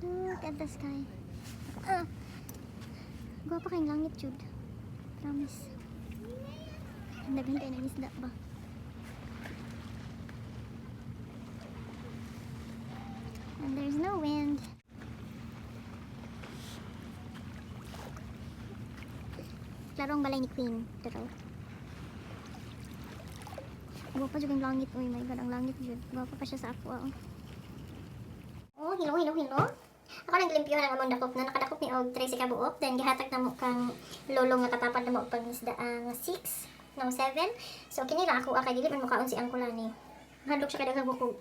Look at the sky. Ah. Gwapa kayong langit, jud. Promise. Ang daghan kayo ng isda ba? And there's no wind. Klaro ang balay ni Queen. Totoo. Gwapa jud ang langit. Oh my God, ang langit jud. Gwapa pa siya sa ako. Oh, oh hello, hello, hello. Ako nang gilimpyuhan ang among dakop na nakadakop ni og 13 ka buok, then gihatag na mo kang lolo nga katapad na mo og pangisda ang 6 no 7. So kini ra ako kay dili man mokaon si angkol ani. Hadlok siya kay daghang bukog.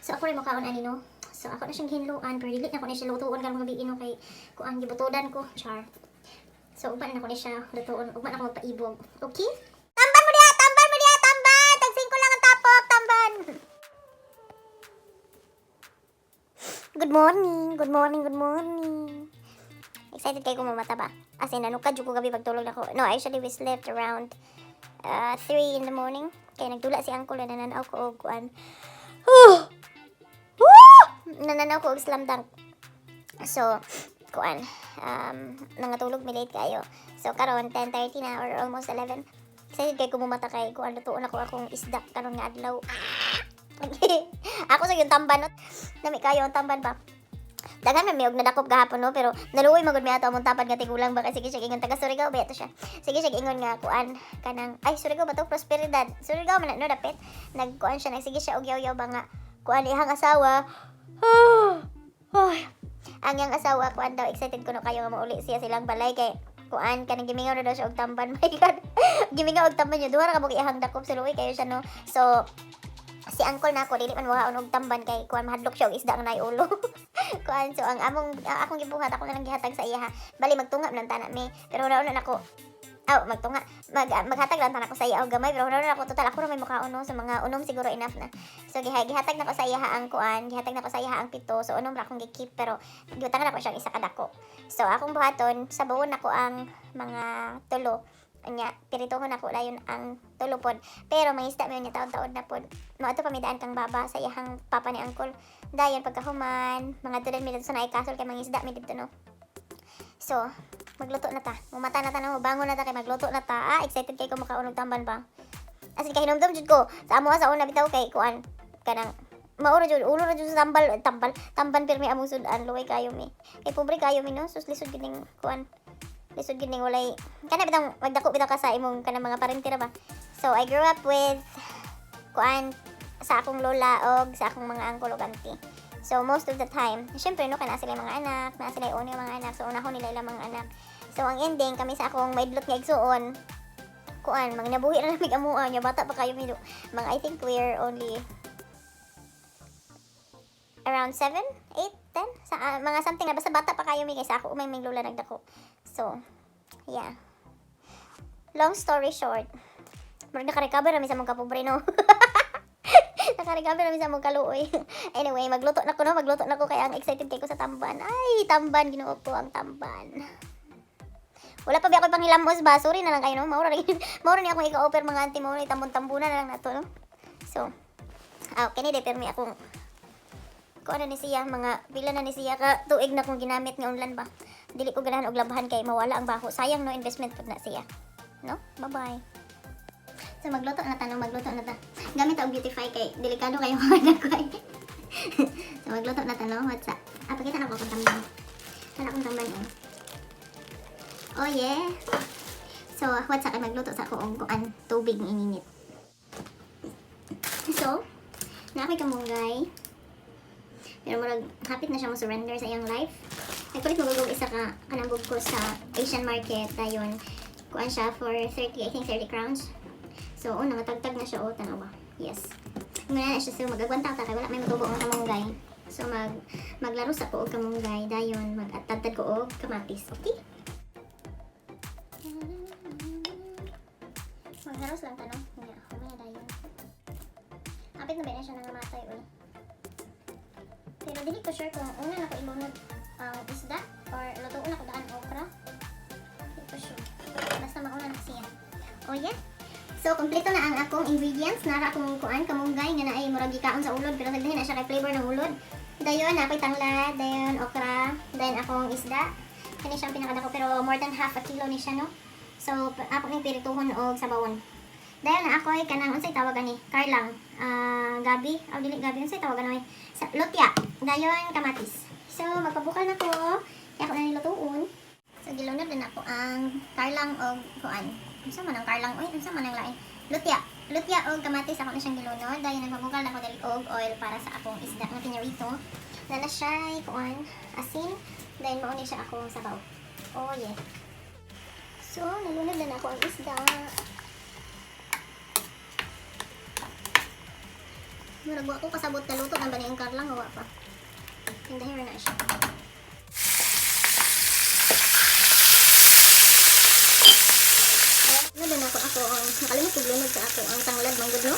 So ako rin mokaon ani, no. So ako na siyang gihinluan pero dili na ko ni siya lutuon karon gabi, no, kay kuan, gibutodan ko, char. So ugma na ko ni siya lutuon, ugma na ko magpaibog. Okay? Tamban mo diha, tamban mo diha, tamban. Tag 5 lang ang tapok, tamban. Good morning, good morning, good morning. Excited kayo kung mamata ba? As in, ano ka, ko gabi pagtulog ako. No, actually, we slept around 3 in the morning. Kaya nagdula si uncle na nananaw ko og kuan. Nananaw ko og Slam Dunk. So, kuan, nangatulog mi late kayo. So, karon 10:30 na or almost 11. Excited kay kumumata kay kuan, lutuon ako akong isda karon nga adlaw. Ah! Ako sa yung tamban, no? Nami kayo ang tamban ba? Daghan man mi og nadakop gahapon, no, pero naluoy magud mi ato among tapad nga tigulang ba kasi sige siya ingon, taga Surigao ba ito siya. Sige siya ingon nga kuan kanang, ay, Surigao ba to, Prosperidad. Surigao man na, no, dapit. Nagkuan siya, nagsige siya og yaw-yaw ba nga kuan ihang asawa. Ay, ang iyang asawa kuan daw, excited kuno kayo nga mauli siya silang balay kay kuan kanang gimingaw na daw siya og tamban. My God. Gimingaw og tamban niya. Duha ra ka buok iyang dakop sa luoy kayo siya, no. So si uncle na ako dili man muhaon og tamban kay kuan, mahadlok siya og isda nga naay ulo. Kuan, so ang among ang akong gibuhat, ako na lang gihatag sa iya ha. Bali magtunga man lang tana mi. Pero una nako. Aw, magtunga. Maghatag lang tana ko sa iya og gamay, pero una nako, total ako ra may mukaon, no, sa mga unom siguro enough na. So gihatag nako sa iya ang kuan, gihatag nako sa iya ang 7. So unom ra akong gi-keep pero gibutangan nako siyang isa ka dako. So akong buhaton, sabawon nako ang mga 3. Unya, pirituhon nako dayon ang 3 pod. Pero mangisda mi unya taon-taon na pod. Moadto pa mi daan kang baba sa iyahang papa ni uncle. Dayon pagkahuman, mga tulan mi didto sa naay castle kay mangisda mi didto, no. So, magluto na ta. Mumata na ta, no, bangon na ta kay magluto na ta. Ah, excited kay ko makaon og tamban ba. As in kahinumdum jud ko sa amo sa una bitaw kay kuan kanang mao ra jud, ulo ra jud sa tambal tambal tamban pirmi among sudan, luoy kayo mi. Kay pobre kayo mi, no. Sus, lisod gid ning kuan. Lisod gid ning walay kana bitang magdako bitaw ka sa imong kanang mga parente ra ba. So I grew up with kuan sa akong lola og sa akong mga uncle ug auntie. So most of the time, syempre, no, kana sila yung mga anak, na sila yung mga anak, so unahon nila ilang mga anak. So ang ending kami sa akong maidlot nga igsuon, kuan, mga nabuhi ra namig amua nya bata pa kayo mi. Mga I think we're only around 7, 8, 10, sa mga something na basta bata pa kayo mi kay sa ako umay ming lola nagdako. So, yeah. Long story short, murag naka-recover ra mi sa mong kapobre, no. Naka-recover na mi sa mong kaluoy. Anyway, magluto na ko, no, magluto na ko kaya ang excited kay ko sa tamban. Ay, tamban, Ginoo ko ang tamban. Wala pa ba ako panghilamos ba? Sorry na lang kayo, no. Maura ni akong ika-offer, mga auntie, maura ni tambon-tambunan na lang nato, no. So, ah, kini de permi akong kung ano ni siya, mga pila na ni siya ka tuig na kong ginamit nga unlan ba. Dili ko ganahan og labhan kay mawala ang baho. Sayang, no, investment pud na siya. No? Bye-bye. So magluto na ta, no, magluto na ta. Gamit og Beautify kay delikado kayo mga anak ko ay. So magluto na ta, no. What's up? Ah, pakita na ko akong tamban. Wala akong tamban eh. Oh yeah. So what's up kay magluto sa ako og kuan, tubig nga ininit. So, na ako'y kamunggay. Pero murag hapit na siya mo surrender sa iyang life. Nagpalit mo og isa ka kanang ko sa Asian market dayon. Kuan siya for 30, I think 30 crowns. So, oh, nangatagtag na siya, oh, tanawa. Yes. Muna na siya, so magagwanta ta kay wala may matubo ang kamunggay. So, maglaro sa ko og kamunggay, dayon mag-atadtad ko og kamatis. Okay? Magharos lang ta, no? Nga, humay na dayon. Hapit na ba na siya nangamatay, uy. Pero dili ko sure kung una na ko ilunod ang isda or lutuon na ko daan okra. Dili ko sure. Basta mauna na siya. Oh yeah. So, kompleto na ang akong ingredients. Nara akong kuan, kamunggay nga naay murag gikaon sa ulod pero tagdahin na siya kay flavor ng ulod. Dayon, ako'y tanglad, dayon okra, dayon akong isda. Kani siya ang pinakadako pero more than half a kilo ni siya, no? So, ako ning pirituhon og sabawon. Dayon na ako'y kanang unsay tawag ani? Karlang. Ah, gabi, aw dili gabi, unsay tawag ani? Sa lutya. Dayon kamatis. So, magpabukal na ko. Kaya ako na nilutuon. So, gilunod na nako ang karlang og kuan. Unsa man ang karlang oy? Unsa man ang lain? Lutya. Lutya og kamatis ako na siyang gilunod. Dayon nagpabukal na ako diri og oil para sa akong isda nga pinirito. Na na siya kuan, asin. Dayon mao ni siya akong sabaw. Oh yeah. So, nalunod na nako ang isda. Murag wa ko kasabot na luto na ba ni ang karlang, wa pa. Tindahin na siya. Lunod na ako ang nakalimot kog lunod sa ako ang tanglad manggod, no.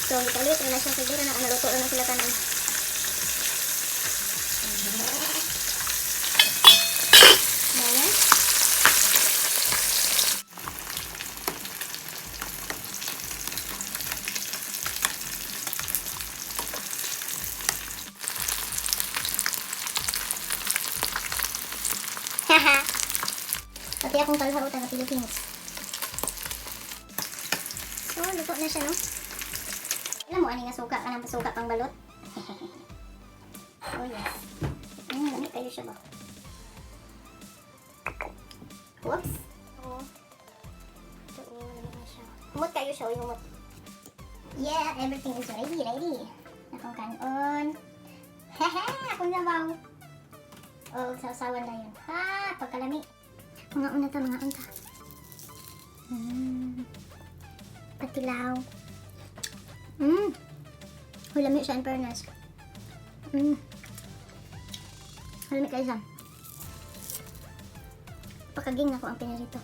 So gikalit na siya kay dira na naluto na sila tanan. Ayan. Haha. Pati akong kalha taga Philippines. So, luto na siya, no? Alam mo, ani nga suka, kanang suka pang balot? Oh, yes. Lami kayo siya ba? Whoops. Oo. Ito, oh, lami na siya. Humot kayo siya, uy, humot. Yeah, everything is ready, ready. Akong kanon. Hehe, akong sabaw. Oh, sausawan na yun. Ha, pagkalami. Mga una ta, mga unta. Patilaw. Uy, lami siya, in fairness. Lami kayo siya. Pakaging ako ang pinarito.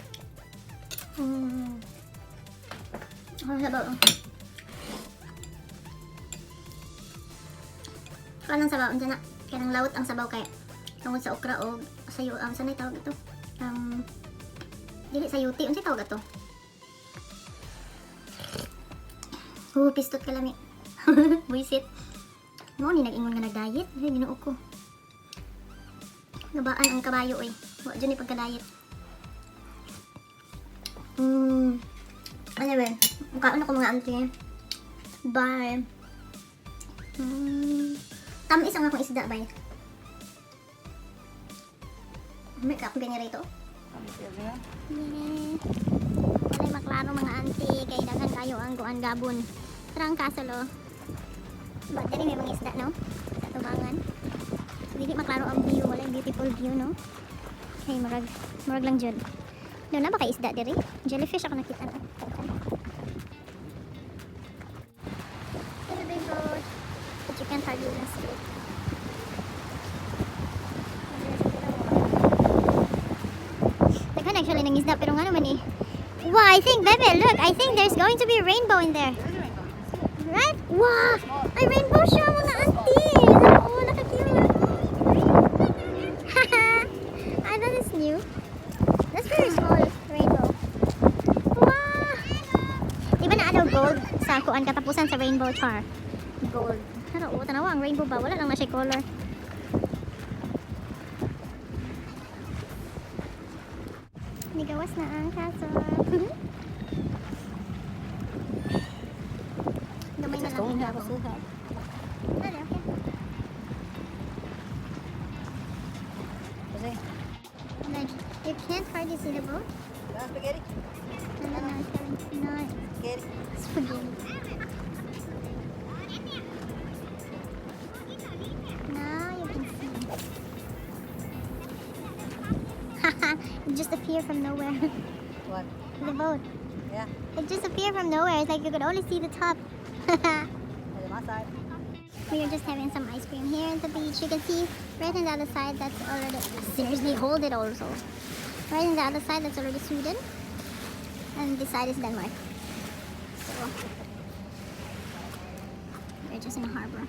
Ang sabaw. Oh. Kanang sabaw, unsa na? Kanang lawot ang sabaw kay tungod sa okra o sayo ang sanay tawag ito. Dili sayuti, unsay tawag ato? Oh, pistot kalami. Buisit. Mo ni nag-ingon nga nag-diet. Ay, Ginoo ko. Gabaan ang kabayo oy. Wa jud ni pagka-diet. Anyway, mukhaon ako, mga auntie. Bye. Tamis ang akong isda, bye. May ka akong pinirito. Yeah. Walay maklaro, mga auntie, kay daghan kayo ang kuan gabon. Tara ang castle oh. Ba diri may mga isda, no? Sa tubangan. So, dili maklaro ang view, walay beautiful view, no? Kay murag murag lang jud. No na ba kay isda diri? Jellyfish ako nakita, no. There's a big boat, but you can't hardly even see it. Daghan actually ng isda pero nga naman eh. Wow, I think, Bebe, look, I think there's going to be a rainbow in there. Right? Wow! Ay, rainbow siya, mga auntie! Oo, naka-cute! Ah, that is new. That's very small rainbow. Wow! Di ba na ano gold sa kuan katapusan sa rainbow, char? Gold. Pero oo, tanawa ang rainbow ba? Wala lang na siya color. Nigawas na ang castle. Gamay na lang ang gabon. Dali, okay. Kasi, Like, you can't hardly see the boat. Spaghetti? No, it's coming. No, Spaghetti. Spaghetti. Now you can see. Haha, it just appeared from nowhere. What? The boat. Yeah. It just appeared from nowhere. It's like you could only see the top. On my side. We are just having some ice cream here at the beach. You can see right on the other side that's already, seriously, hold it also. Right on the other side, that's already Sweden. And this side is Denmark. So we're just in a harbor.